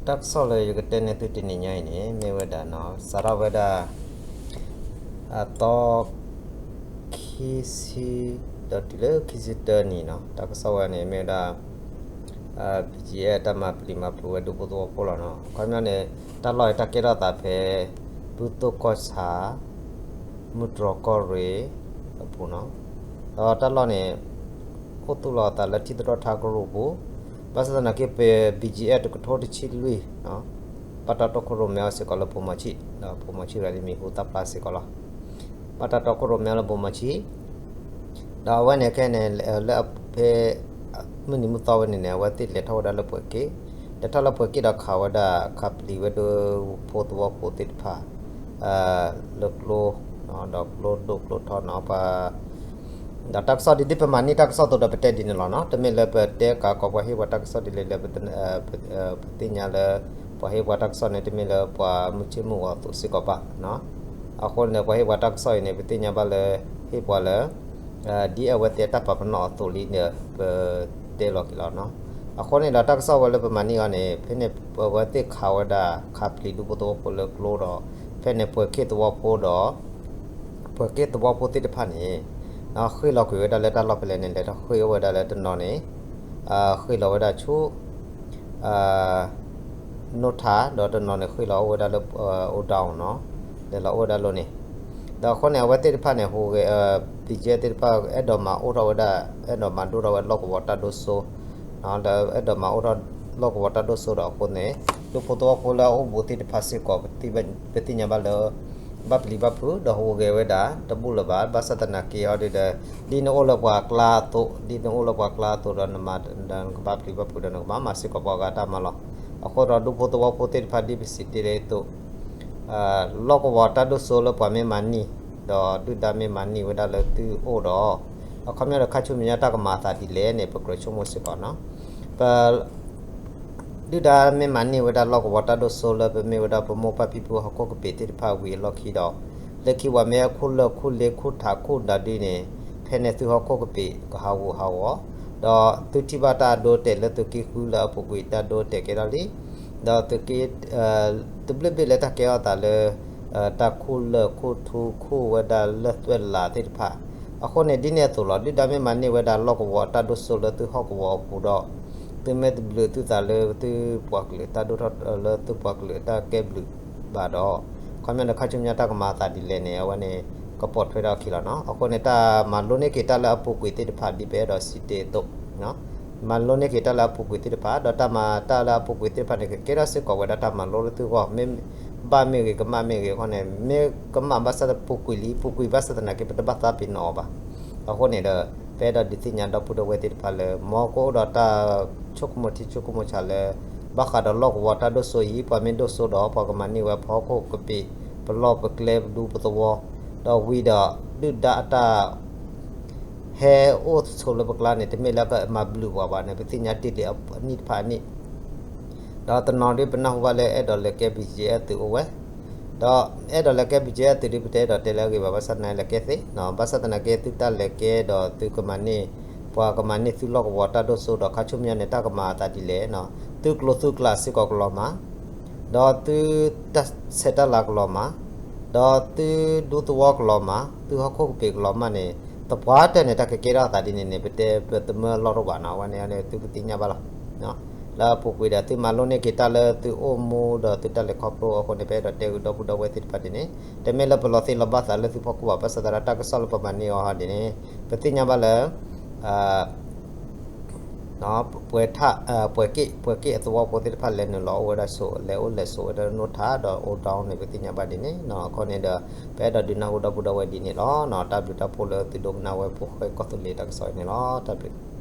တၢ်ကစီၣ်လၢယကတဲန့ၢ်သုတနံၤညါအံၤန့ၣ် မ့ၢ်ဝဲဒၣ်နီၤ စးထီၣ်ဝဲဒၣ် အသီ ခံဆံ ဒီးတုၤလၢခံဆံတၢနံၤနီၤ တၢ်ကစီၣ်ဝဲန့ၣ် မ့ၢ်ဝဲဒၣ် ဘီကၠံအဲၣ် တၢ်မၤပျံၤမၤဖုးဝဲဒူဖိသဝီဖိလီၤနီၤ. အခီပညီန့ၣ် တၢ်လီၢ်အံၤတၢ်ကဲထီၣ်သးဖဲ ဖုသိကီၢ်ဆၣ် မုၢ်တြီၤကီၢ်ရ့ၣ်အပူၤနီၤ. ဒီးတၢ်လီၢ်န့ၣ် အိၣ်သူၣ်လီၤအသးလၢထံသတြီထါကရူၢ်အပူၤ, ဘၣ်ဆၣ်သနာ်က့ ပ ဘီကၠံအဲၣ် တကထိတဆံလွံၢ် ဘၣ်တၢ်တီခိၣ်ရိၣ်မဲအီၤစ့ၢ်ကီးလၢဘိၣ်မီၤဆံၣ်, ဒီးဘိၣ်မီၤဆံၣ်ရၤလံမံၤဟူသၣ်ဖျါစ့ၢ်ကီးလီၤ. ဘၣ်တၢ်တီခိၣ်ရိၣ်မဲအီၤလၢဘိၣ်မီၤဆံၣ်, ဒီးအဝဲန့ၣ်ခဲအံၤန့ၣ် လၢဖဲ မုၢ်နံၤမုၢ်သီဝဲန့ၣ်န့ၣ် အဝဲသ့ၣ်လဲၤထီၣ်ဝဲဒၣ်လၢပှဲၤက့ၣ်, လဲၤထီၣ်လၢပှဲၤက့ၣ်ဒီးခးဝဲဒၣ် ခးပျံၤဝဲဒၣ်ဒူဖိသဝီဖိသ့ၣ်တဖၣ် လၢကျိ ဒီးကျိဒိၣ်ကျိထီနီၤ ပှၤ ဒီးတၢ်ကစီၣ်ဒ်ဒ်ပမၤန့ၢ်တၢ်ကစီၣ်အသိးဒီးပတဲဒ်န့ၣ်လီၤနီၤ. တမ့ၢ်လၢပတဲကးကီးပှၤဟ့ၣ်ပှၤတၢ်ကစီၣ်ဒ်လဲၣ်လၢ ပသ့ၣ်ညါလၢ ပှၤဟ့ၣ်ပှၤတၢ်ကစီၣ်န့ၣ် တမ့ၢ်လၢပှၤမုၢ်ဆ့ၣ်မုၢ်ဂီၤအသိးစ့ၢ်ကီးဘၣ်. အဃိန့ၣ် ပှၤဟ့ၣ်ပှၤတၢ်ကစီၣ်အံၤန့ၣ် ပသ့ၣ်ညါဘၣ်လၢ ဟ့ၣ်ပှၤလၢ ဒ်အဝဲသ့ၣ်အတၢ်ပာ်ပနီၣ်အသိးလံဒီး ပတဲလီၤက့ၤလီၤနီၤ. အဃိန့ၣ်ဒီးတၢ်ကစီၣ်ဝဲလၢပမၤန့ၢ်အီၤန့ၣ် ဖဲန့ၣ်အဝဲသ့ၣ်ခးဝဲဒၣ် ခးပျံၤဒူဖိသဝီဖိလၢကျိဒီး ဖဲန့ၣ်ပှဲၤက့ၣ်သဝီဖိဒီး ပှဲၤက့ၣ်သဝီဖိသ့ၣ်တဖၣ်န့ၣ် ဃ့ၢ်လီၤကွံာ်ဝဲဒၣ်လၢတၢ်လီၢ်ဖဲလဲၣ်န့ၣ် လဲၤထီၣ်ဃ့ၢ်အိၣ်ဝဲဒၣ်လၢတနီၤန့ၣ် ဃ့ၢ်လီၤဝဲဒၣ်ဆူ နိထၣ် ဒီးတနီၤန့ၣ်ဃ့ၢ်လီၤအိၣ်ဝဲဒၣ်လၢ အိၣ်ဒၣ်အီၤနီၤ, လဲၤလီၤအိၣ်ဝဲဒၣ်လၢန့ၣ်. ဒီးအဃိန့ၣ် အဝဲသ့ၣ်တဖၣ်န့ၣ် ဟူးဂဲၤ ဘီကၠံအဲၣ် သ့ၣ်တဖၣ် အဲၣ်ဒိးမၤအိၣ်ထီၣ်ဝဲဒၣ် အဲၣ်ဒိးမၤဒိၣ်ထီၣ်ဝဲလီၢ်ကဝီၤတၢ်ဒိၣ်စိ ဒီးအဲၣ်ဒိးမၤအိၣ်ထီၣ်လီၢ်ကဝီၤတၢ်ဒိၣ်စိဒီးအဃိန့ၣ် ဒူဖိသဝီဖိလၢအအိၣ်ဘူးသ့ၣ်တဖၣ်စ့ၢ်ကီး ပသ့ၣ်ညါဘၣ်လၢ ဘၣ်ပျံၤဘၣ်ဖုး ဒီးဟူးဂဲၤဝဲဒၣ် တဘူၣ်လၢၤဘၣ်. ဘၣ်ဆၣ်သနာ်က့အီၤဒ်ဒီး ဒ်နအိၣ်လၢပှၤကျါအသိး ဒ်နအိၣ်လၢပှၤကျါအသိးဒီး နကဘၣ်ပျံၤဘၣ်ဖုးဒီးနကဘၣ်မၤစ့ၢ်ကီးပှၤဂၤတၢ်မၤလီၤ. အဃိဒီးဒူဖိသဝီဖိသ့ၣ်တဖၣ်ဒ်ပစံးတ့ၢ်အသိး လီၢ်ကဝီၤတၢ်ဒိၣ်စိလၢပှၤမ့ၢ်မၤန့ၢ် ဒီးဒုၣ်ဒါမ့ၢ်မၤန့ၢ်ဝဲဒၣ်လၢသုအိၣ်ဒီး အခီပညီဒီးခါဆူမဲာ်ညါတၢ်ကမၤအသးဒ်လဲၣ်န့ၣ် ပကြၢးဆိကမိၣ်စ့ၢ်ကီးနီၤ. ပ ဒုၣ်ဒါမ့ၢ်မၤန့ၢ်ဝဲဒၣ်လီၢ်ကဝီၤတၢ်ဒိၣ်စိလၢပမ့ၢ်ဝဲဒၣ်ပမိၢ်ပၢ်ဖံဖုဟီၣ်ခိၣ်ကပ့ၤသ့ၣ်တဖၣ်ဝံၤအလီၢ်ခံဒီး လၢခံပှၤမ့ၢ်အခိၣ်လၢၢ်ခိၣ်လ့ခိၣ်ထးခိၣ်ဒးဒုန့ၣ် ဖဲန့ၣ်သုဟီၣ်ခိၣ်ကပ့ၤကဟးဂူာ်ဟးဂီၤ ဒီးသုထံၣ်ဘၣ်တၢ်အဒိအတဲာ်လၢသုးက့ဃုလၢအပူၤကွံာ်တၢ်ဒိအတဲာ်ကဲထီၣ်လံ ဒီးသုးက့ တဘျ့ဘ့ၣ်လၢတၢ်ကဲထီၣ်သးလၢ တၢ်ခိၣ်လၢၢ်ခိၣ်ထူခိၣ်ဝဲဒၣ်လၢသွဲၣ်လးသ့ၣ်တဖၣ် အဃိန့ၣ် ဒ်န့ၣ်အသိးလီၤ. ဒုၣ်ဒါမ့ၢ်မၤန့ၢ်ဝဲဒၣ်လီၢ်ကဝီၤအတၢ်ဒိၣ်စိလၢသုဟီၣ်ကဝီၤအပူၤဒီး သုမ့ၢ်တဘျုးသုသးလၢသုပှၤကလုာ်တၢ်ဒိၣ်ထီၣ်လၢသုပှၤကလုာ်အတၢ်ကဲဘျုးဘၣ်ဒီး ခီပညီဒီးခါဆူညါတၢ်ကမၤအသးဒ်လဲၣ်န့ၣ် အဝဲန့ၣ် ကပိာ်ထွဲထီၣ်အခံလီၤနီၤ. အဃိန့ၣ် တၢ်မၤလိန့ၢ်က့ၤတၢ်လၢအပူၤကွံာ်သ့ၣ်တဖၣ်ဒ်ပအဲၣ်ဒိးစံးတ့ၢ်အသိး မၤလိန့ၢ်က့ၤတၢ်လၢအပူၤကွံာ်သ့ၣ်တဖၣ် ဒီးတၢ်မၤတၢ်လၢအပူၤကွံာ်သ့ၣ်တဖၣ်န့ၣ် ကကဲထီၣ်စ့ၢ်ကီးဝဲဒၣ်တၢ်မၤလိလၢသုဂီၢ် မ့ၢ်ဘၣ်မ့ၢ်ဂ့ၤ ကမၣ်မ့ၢ်ဂ့ၤအဃိန့ၣ် မ့ၢ်ကမၣ်ဘၣ်ဆၣ်ပူၤကွံာ်လံ ပူၤကွံာ်ဘၣ်ဆၣ်သနာ်က့ ပတဘၣ်သးပ့ၤနီၣ်အီၤဘၣ်. အဃိန့ၣ်ဒီး ပအဲၣ်ဒိးဒုးသ့ၣ်ညါဒီပုၢ်ဒီဝဲၢ်သ့ၣ်တဖၣ်လၢ မ်ကအိၣ်ဒီးတၢ်ဆိကမိၣ်ထံဆိကမိၣ်ဆးလၢ ဘၣ်ဃးဒီးလီၢ်ကဝီၤတၢ်ဒိၣ်စိအံၤ ပှၤမ့ၢ်ဒိၣ်စိဒီး ပှၤကမၤန့ၢ်ဝဲပဟီၣ်ခိၣ်ကပ့ၤ ပလီၢ်ပကျဲပဒူပသဝီ ဒီးဝံၤဒီး ဒုၣ်ဒါအတၢ် ဟဲအိၣ်ဆိးလၢပကျါန့ၣ် တမ့ၢ်လၢကမၤဘျုးပှၤဘၣ်န့ၣ် ပသ့ၣ်ညါတ့ၢ်လံအနံၣ်တဖၣ်အနံၣ် ဒီးတနီၤဒ်ပနၢ်ဟူဘၣ်လၢအဲၣ်ဒိးလဲၤကဲ ဘီကၠံအဲၣ် သုးအိၣ်ဝဲ ဒီးအဲၣ်ဒိးလဲၤကဲ ဘီကၠံအဲၣ် သုးဒ်ပတအဲၣ်ဒိးတဲလၢအဂ့ၢ်ဘၣ် ဘၣ်ဆၣ်သနာ်က့လဲၤကဲသ့, ဘၣ်ဆၣ်သနာ်က့သုတၢ်လဲၤကဲဒီးသုကမၤန့ၢ် ပှၤကမၤန့ၢ်သုလီၢ်ကဝီၤတၢ်ဒိၣ်စိဒီးခါဆူမဲာ်ညါန့ၣ် တၢ်ကမၤအသးဒ်လဲၣ်, သုကျိၤသုကျဲစ့ၢ်ကီးကလီၤမၢ် ဒီးသုတၢ်ဆဲးတၢ်လၤကလီၤမၢ်, ဒီးသုဒူသဝီကလီၤမၢ်, သုဟီၣ်ခိၣ်ကပ့ၤကလီၤမၢ်န့ၣ် သပှၢ်တၢၢ်န့ၣ် တၢ်ကကဲထီၣ်အသးဒ်န့ၣ်န့ၣ် ပတဲပသမၢလီၢ်တအိၣ်ဘၣ်နီၤ, အဝဲန့ၣ်သုကသ့ၣ်ညါဘၣ်လီၤ. လၢအပူၤကွံာ်ဒီးသုမၤလိန့ၢ်က့ၤတၢ်လၢသုအိၣ်မူဒီးသုတၢ်လဲၤခီဖျိအဃိန့ၣ် ပအဲၣ်ဒိးတဲဂ့ၤဒီပုၢ်ဒီဝဲၢ်သ့ၣ်တဖၣ်ဒ်န့ၣ် တမ့ၢ်လၢပလီၤသ့လီၤဘၣ်သးလၢသုဖီခိၣ်ဘၣ်, ဘၣ်ဆၣ်သရၣ်တၢ်ကစီၣ်လၢပမၤန့ၢ်အီၤဒ်န့ၣ် ပသ့ၣ်ညါဘၣ်လၢ ပှဲၤထၣ် ပှဲၤက့ၣ် ပှဲၤက့ၣ်အသဝီဖိသ့ၣ်တဖၣ်လဲၤနုာ်လီၤအိၣ်ဝဲဒၣ်ဆိး လဲၤအိၣ်လဲၤဆိးဝဲဒၣ်နိထၣ်ဒီးအိၣ်ဒီးန့ၣ် ပသ့ၣ်ညါဘၣ်ဒ်န့ၣ်နီၤ, အဃိန့ၣ်ဒီး ပအဲၣ်ဒိးဒုးနၢ်ဟူဒီပုၢ်ဒီဝဲၢ်ဒ်န့ၣ်လီၤ. တၢ်ဘျုးတၢ်ဖှိၣ်လၢသုဒိကနၣ်ဝဲဖိၣ်ဃဲကီၢ်သူလ့ၤတၢ်ကစီၣ်အံၤန့ၣ်လီၤ. တၢ်ဘျုး